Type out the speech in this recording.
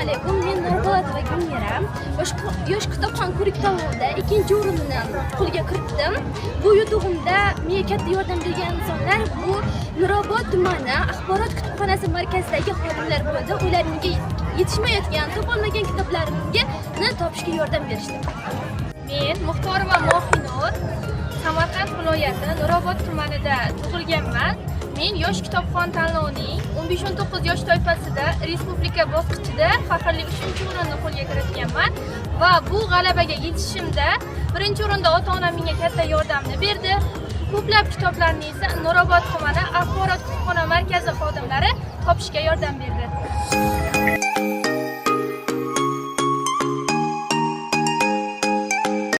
Alaykum. Men Norbolatova Gulmira. Yosh kitobxon ko'rik tanlovida ikkinchi o'rinni qo'lga kiritdim. Bu yutug'imda menga katta yordam bergan insonlar bu Nurobod tumani axborot kutubxonasi markazidagi xodimlar bo'ldi. Ular menga yetishmayotgan, topolmagan kitoblarimga topishga yordam berishdi. Men Muxtorova Mohinur, Samarqand viloyati Nurobod tumanida tug'ilganman. Men Yosh kitobxon tanlovining 15-19 yosh toifasida respublika bosqichida faxrli 3-o'rinni qo'lga kiritganman va bu g'alabaga yetishishimda birinchi o'rinda ota-onam menga katta yordamni berdi. Ko'plab kitoblarni esa Nurobod tumani axborot kutubxona markazi xodimlari topishga yordam berdi.